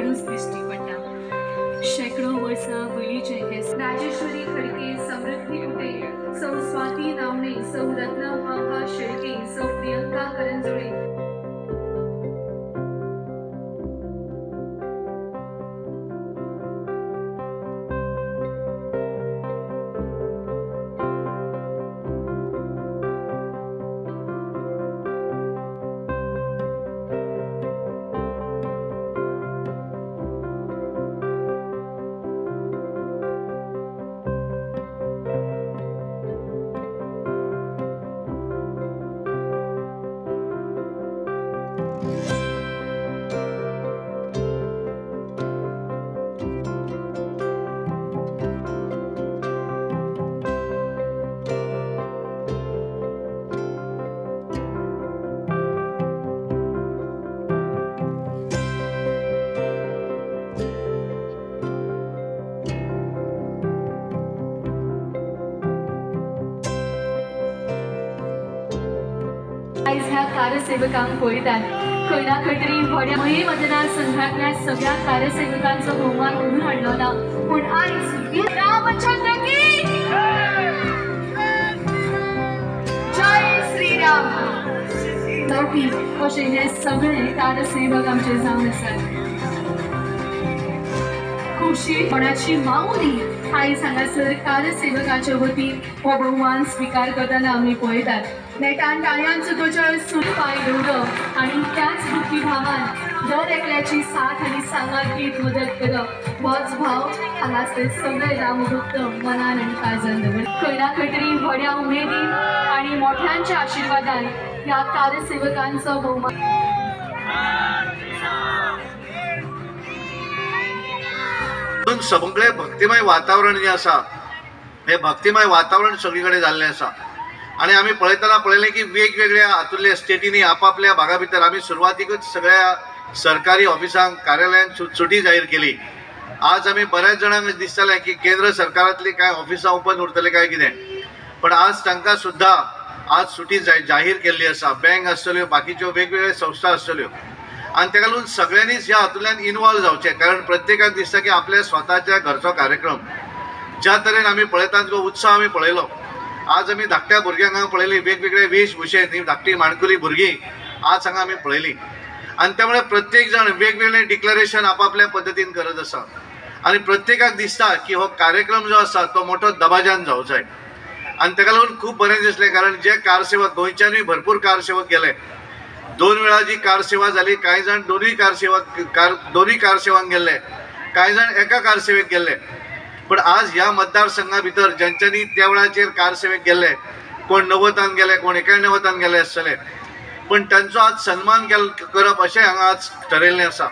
उजवाडूच दिश्टी पडटा. शेकडो वर्सां वयलीचे हे राजेश्वरी खडके, समृद्धी कुटे, सौ स्वाती नावणे, सौ रत्ना भाभा शेळके, सौ प्रियंका करंजुळे. आयज ह्या कारसेवकांक पळयतात खंय ना खंय तरी व्हड्या मये मतदारसंघातल्या सगळ्या कारसेवकांचो भोवमान घडून हाडलो ना, पूण आयज रामचंद्र की जय श्रीराम जावपी अशे हे सगळे कारसेवक आमचे जावन आसात. खुबशी कोणाची माऊली आयज हांगासर कारसेवकाच्या वतीन हो भोवमान स्विकार करतना आमी पळयतात. नेटान टाळयांचो गजर सुरू पांय दवरप आनी त्याच भक्तिभावान दर एकल्याची साथ आनी सांगात घेत मदत करप होच भाव हांगासर सगळे रामभक्त मनान आनी काळजान दवर. खंय ना खंय तरी व्हड्या उमेदीन आनी मोठ्यांच्या आशिर्वादान ह्या कारसेवकांचो भोवमान. सगळे भक्तिमय वातावरण जे आसा हे भक्तिमय वातावरण सगळी कडेन जाल्लें आसा आनी आमी पळयतना पळयलें की वेगवेगळ्या हातूंतल्या स्टेटींनी आपापल्या भागा भितर आमी सुरवातीकूच सगळ्या सरकारी ऑफिसांक कार्यालयांक सुटी जाहीर केली. आज आमी बऱ्याच जाणांक दिसतालें की केंद्र सरकारांतली कांय ऑफिसां ओपन उरतले काय कितें, पण आज तांकां सुद्दां आज सुटी जाहीर केल्ली आसा. बँक आसतल्यो, बाकीच्यो वेगवेगळ्यो संस्था आसतल्यो आनी ताका लागून सगळ्यांनीच ह्या हातूंतल्यान इनवॉल्व जावचें, कारण प्रत्येकाक दिसता की आपल्या स्वताच्या घरचो कार्यक्रम ज्या तरेन आमी पळयतात तो उत्साह आमी पळयलो. आज आमी धाकट्या भुरग्यांक हांगा पळयली वेगवेगळे वेशभूशेन ही धाकटी माणकुली भुरगीं आज हांगा आमी पळयली आनी त्यामुळे प्रत्येक जाण वेगवेगळे डिक्लरेशन आपापल्या पद्दतीन करत आसा आनी प्रत्येकाक दिसता की हो कार्यक्रम जो आसा तो मोठो दबाज्यान जावंक जाय आनी ताका लागून खूब बरें दिसलें, कारण जे कारसेवक गोंयच्यानूय भरपूर कारसेवक गेले. दोन वेळा जी कारसेवा जाली, कांय जाण दोनूय कारसेवांक गेल्ले, कांय जाण एका कारसेवेक गेल्ले, पण आज ह्या मतदारसंघा भितर ज्यांच्यांनी त्या वेळाचेर कारसेवेक गेल्ले, कोण 90तान गेले, कोण 91तान गेले आसतले, पण तांचो आज सन्मान करप अशें हांगा आज ठरयल्लें आसा.